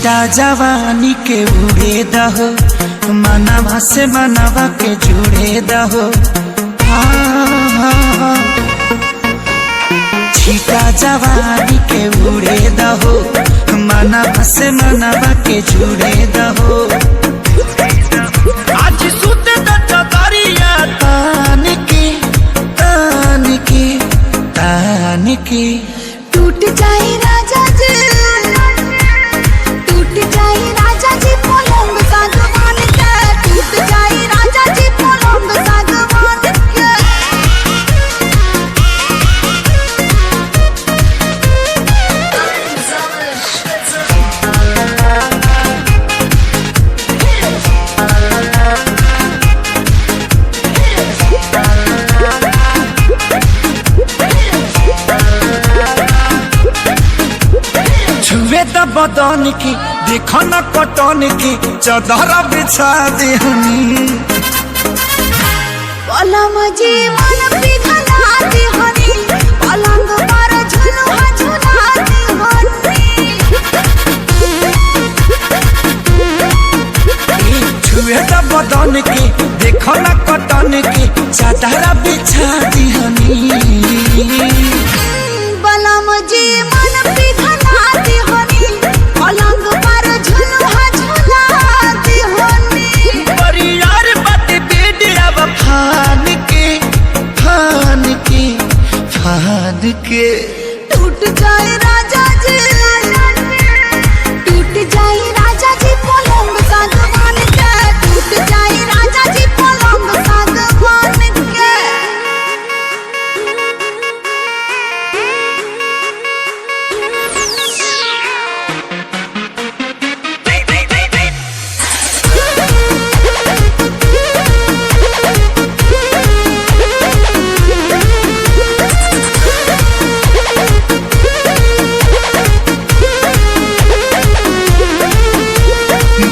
छीटा जवानी के उड़े दहो, मनवा से मनवा के जुड़े दहो। हाँ। छीटा जवानी के उड़े दहो, मनवा से मनवा के जुड़े दहो। आज सुत दरिया तान के, तान के, तान के। टूट जाए राजा जी, टूट जाए राजा जी पलंग सागवान के, टूट जाए राजा जी पलंग सागवान के। छुए त बदन की, देखो न कटन की, चदर बिछा देहनी। पलंग जी मन पिघला दी हनी, पलंग पर झुलुआ झुला दी हनी। छुए त बदन की, देखो न कटन की, चदर बिछा देहनी। बलम जी मन पिघला दी हनी, पलंग पर झुलुआ झुला दी हनी। परियार बात बेडिया फान के, फान के, फान के। टूट जाए राजा जी, टूट जाए राजा जी पलंग सागवान के, टूट जाए राजा जी पलंग सागवान के।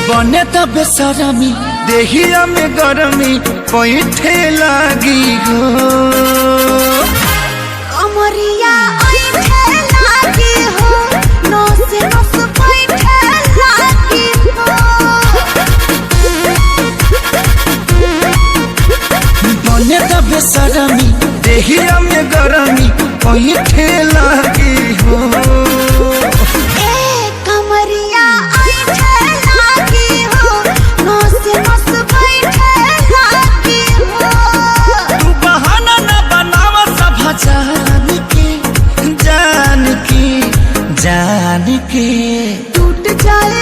बने त बेसरमी, देहिया में गरमी पैठे लागी हो। कमरिया ऐठे लागी हो, नस नस बैठे लागी हो। बने त बेसरमी, देहिया में गरमी पैठे लागी हो। ए कमरिया ऐठे लागी हो, नस नस बैठे लागी हो। तू बहाना न बनावा सब जान के, जान के, जान के। टूट जाए